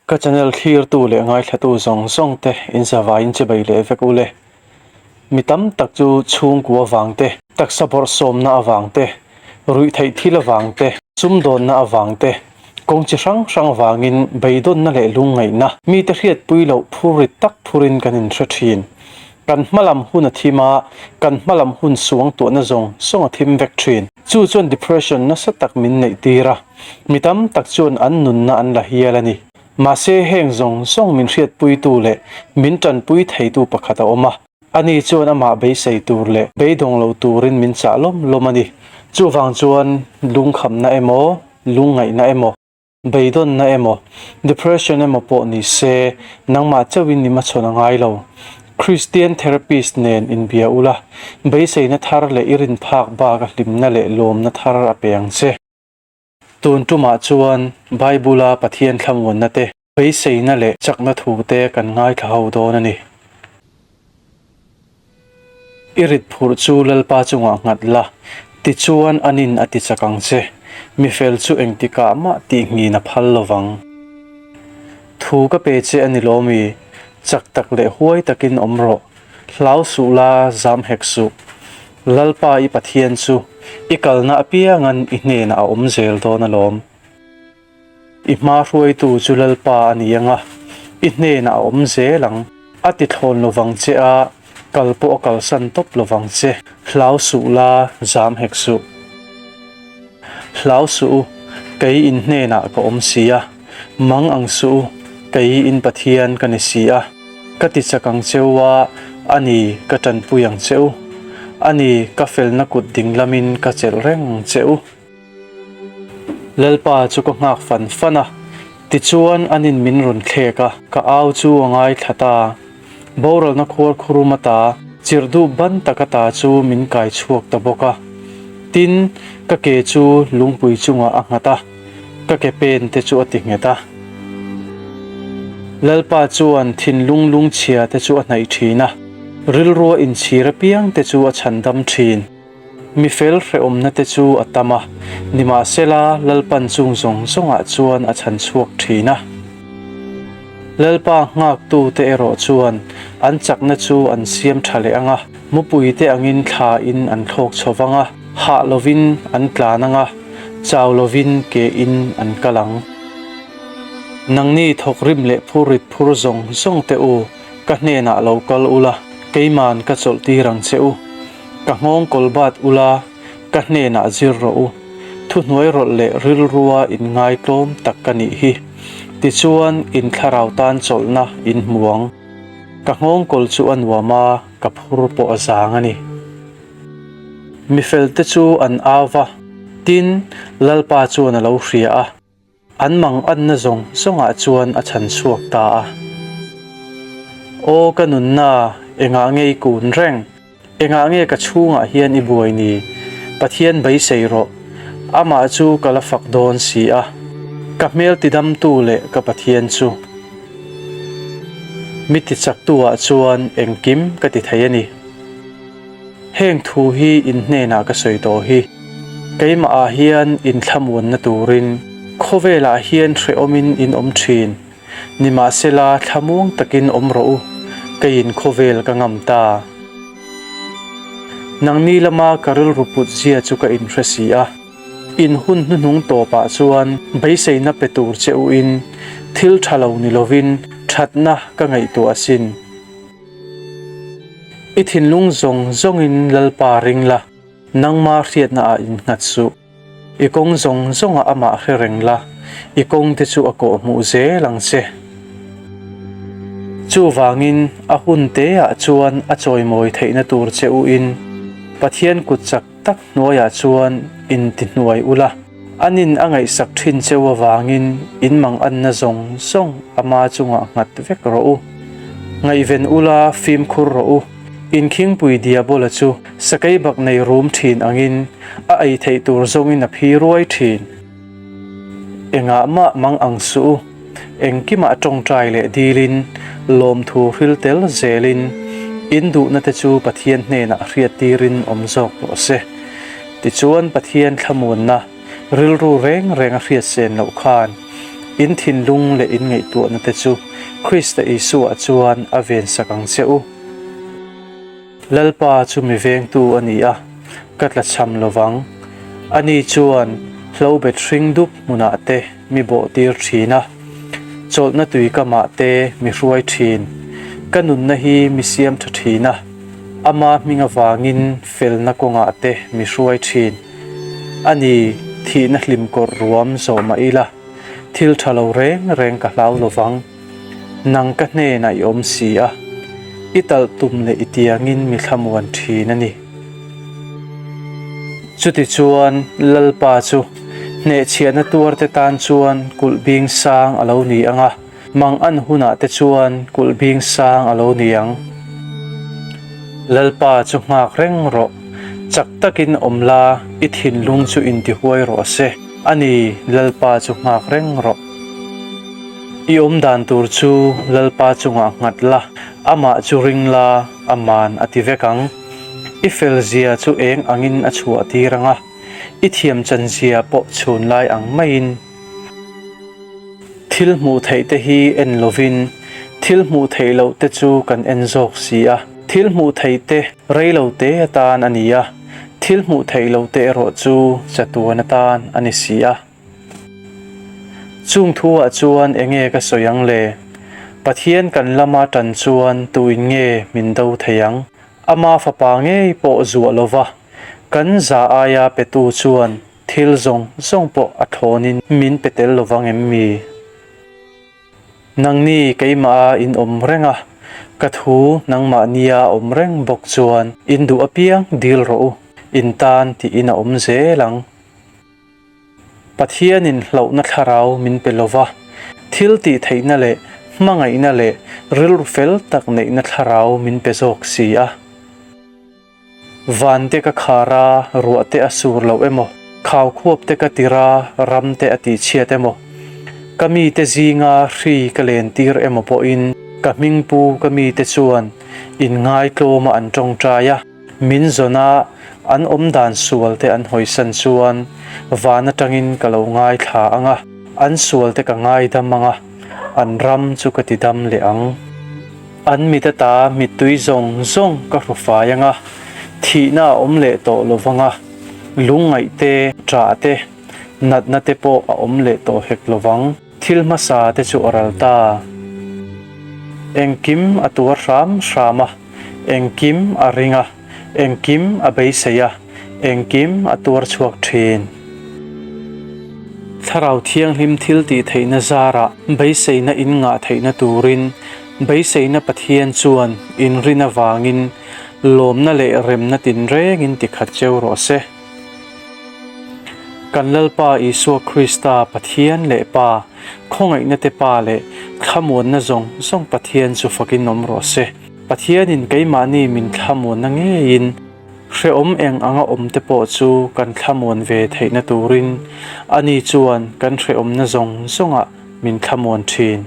Ka channel thlirtu leh ngaithlatu zawng zawng te in zavaiin chibai leh vek ule. Mi tam tak chu chhungkua avang te, taksa bawrhsawmna avang te, ruihtheih thil avang te, sumdawnna avang te, kawng chi hrang hrang avangin beidawnna leh lungngaihna mite hriatpui loh phur rit tak phurin kan inhre thin. Kan hmalam hun a thim a, kan hmalam hun suangtuahna zawng zawng a thim vek thin. Chu chuan depression nasa tak min neih tir a, mi tam tak chuan an nunna an la hial a ni. Mahse heng zawng zawng min hriatpuitu leh min tanpui theitu pakhat a awm a, ani chuan amah beisei tur leh beidawng lo turin min chah lawm lawm a ni. Chuvang chuan lungkhamna emaw, lungngaihna emaw, beidawnna emaw, depression emaw pawh ni se, nangmah chauhin i hmachhawn a ngai lo. Kristian therapist nen inbia ula, beiseina thar leh i rin phak bak a hlimna leh lawmna thar a pe ang che. Tun tumah chuan Bible-a Pathian thlamuanna te, beiseina leh chakna thu te kan ngaithla ho dawn a ni. I rit phurh chu Lalpa chungah nghat la, tichuan anin a ti chak ang che. Mi fel chu engtikah mah tihngin a phal lo vang. Thu ka pe che a ni lawmi, chak tak leh huai takin awm rawh. Hlau suh la, zam hek suh. Lalpa i Pathian chu i kalna apiangan i hnenah a awm zel dawn alawm. I hma hruaitu chu Lalpa a ni ang a, i hnenah a awm zel ang. A ti thlawn lovang che a, kal pawh a kalsan tawp lovang che. Hlau suh la, zam hek suh. Hlau suh u, kei in hnenah ka awm si a. Mang ang suh u, kei in Pathian ka ni si a. Ka ti chak ang che u a, a ni, ka tanpui ang che u. A ni, ka felna kut ding lamin ka chelh reng ang che u. Lalpa chu ka nghak fan fan a, tichuan anin min rawn thlek a, ka au chu a ngaithla ta. Boralna khuar khurum ata, chirh duh ban tak ata chu min kai chhuak ta bawk a. Tin, ka ke chu lungpui chungah a nghat a. Ka ke pen te chu a ti nghet a. Lalpa chuan thinlung lungchhia te chu a hnaih thin a, rilrua inchhir apiang te chu a chhandam thin. Mi fel hrehawmna te chu a tam a, nimahsela Lalpan chung zawng zawngah chuan a chhan chhuak thin a. Lalpa nghaktu te erawh chuan an chakna chu an siam tha leh ang a, mupui te angin thla in an thlawk chho vang a. Hah lovin an tlan ang a, chau lovin ke in an kal ang. Nangni thawkrim leh phurrit phur zawng zawng teh u, ka hnenah lo kal ula, keiman ka chawlh tir ang che u. Ka nghawng kawl bat ula, ka hnenah zir rawh u. Thuhnuai rawlh leh rilrua inngaitlawm tak ka nih hi. Tichuan, in thlarau tan chawlhna in hmu ang. Ka nghawng kawl chu a nuam a, ka phur pawh a zang a ni. Mi felte chu an au va, tin, Lalpa chuan a lo hria a, an manganna zawng zawngah chuan a chhan chhuak ta a. Aw ka nunna, engah nge i kun reng? Engah nge ka chhungah hian i buai ni? Pathian beisei rawh, amah chu ka la fak dawn si a, ka hmel tidamtu leh ka Pathian chu. Mi tichaktu-ah chuan engkim ka ti thei a ni. Heng thu hi in hnenah ka sawi tawh hi. Keimah ah hian in thlamuanna turin khawvelah hian hrehawmin in awm thin. Nimahsela thlamuang takin awm rawh u, keiin khawvel ka ngam ta. Nangni lama ka rilru put zia chu ka inhre si a. In hun hnuhnung tawpah chuan beiseina pe tur che u in thil tha lo ni lovin thatna ka ngaihtuah asin. I thinlung zawng zawngin Lalpa ring la, nangma hriatnaah innghat suh. I kawng zawng zawngah amah hre reng la, i kawngte chu a kawhhmuh zel ang che. Chuvangin a hun teah chuan a chawimawi theihna tur che uin Pathian kut chak tak hnuaiah chuan intihnuai ula, anin a ngaihsak thin cheu avangin in manganna zawng zawng ama chungah nghat vek rawh u. Ngaihven ula fimkhur rawh u. Inkhingpui Diabola chu sakei bak nei rum thin angin a ei theih tur zawngin a phi ruai thin. Engah mah mang ang suh u. Engkimah tawngtai leh dilin, lawmthu hril tel zelin, in duhna te chu Pathian hnenah hriattirin awm zawk rawh se. Tichuan Pathian thlamuanna rilru reng reng a hriat sen loh khan. In thinlung leh in ngaihtuahna te chu Krista Isua chuan a vensak ang che u. Lalpa chu mi vengtu a ni a, ka tlachham lo vang. Ani chuan hlobet hring dup hmunah te mi bawhtir thin a, chawlhna tui kamah te mi hruai thin. Ka nunna hi mi siam tha thin a, ama hming avangin felna kawngah te mi hruai thin. Ani, thihna hlim kawrh ruam zawh mah ila, thil tha lo reng reng ka hlau lo vang. Nang ka hnenah i awm si a, i talh tum leh i tiangin mi thlamuan thin a ni. Chutichuan, Lalpa chu hnehchhiahna tuarte tan chuan kulh bing sang a lo ni ang a, mang an hunah te chuan kulh bing sang a lo ni ang. Lalpa chu nghak reng rawh, chak takin awm la, i thinlung chu intihuai rawh se. A ni, Lalpa chu nghak reng rawh. I awm dan tur chu Lalpa chungah nghat la, amah chu ring la, aman a ti vek ang. I fel zia chu eng angin a chhuah tir ang a, i thiam chan zia pawh chhun lai ang maiin. Thil hmuh theih te hi en lovin thil hmuh theih loh te chu kan en zawk si a. Thil hmuh theih te rei lo te atan a ni a, thil hmuh theih loh te erawh chu chatuan atan a ni si a. Chung thuah chuan enge ka sawi ang le? Pathian kan lama tan chuan tuin nge min do thei ang? Ama fapa ngei pawh zuah lova kan za aia petu chuan thil zawng zawng pawh a thlawnin min pe tel lovang em mi? Nangni keimah a in awm reng a, ka thu nangmah nia awm reng bawk chuan in duh apiang dil rawh u, in tan tiin a awm zel ang. Pathianin hlauhna thlarau min pe lova, thil tih theihna leh hmangaihna leh rilru fel tak neihna thlarau min pe zawk si a. Van te ka khar a, ruah te a sur loh emaw, khau khuap te ka tir a, ram te a tihchhiat emaw, ka mite zinga hri ka len tir emaw pawhin ka hmingpu ka mite chuan inngaitlawma an tawngtai a. Min zawn a, an awm dan sual te an hawisan chuan van atangin ka lo ngaithla ang a, an sual te ka ngaidam ang a, an ram chu ka ti dam leh ang. An mit ata mittui zawng zawng ka hru fai ang a, thihna a awm leh tawh lo vang a, lungngaih te, ṭah te, natna te pawh a awm leh tawh hek lo vang. Thil hmasa te chu a ral ta. Engkim a tuar hram hram a. Engkim a ring a, engkim a beisei a, engkim a tuar chhuak thin. Thlarau Thianghlim thil tih theihna zarah beiseina in ngah theihna turin beiseina Pathian chuan inrin avangin lawmna leh remna tinrengin tikhat cheu rawh se. Kan Lalpa Isua Krista Pathian leh Pa, khawngaihna te Pa leh thlamuanna zawng zawng Pathian chu fakin awm rawh se. Pathianin keimahni min thlamuanna ngeiin hrehawm eng anga awm te pawh chu kan thlamuan ve theihna turin Ani chuan kan hrehawmna zawng zawngah min thlamuan thin.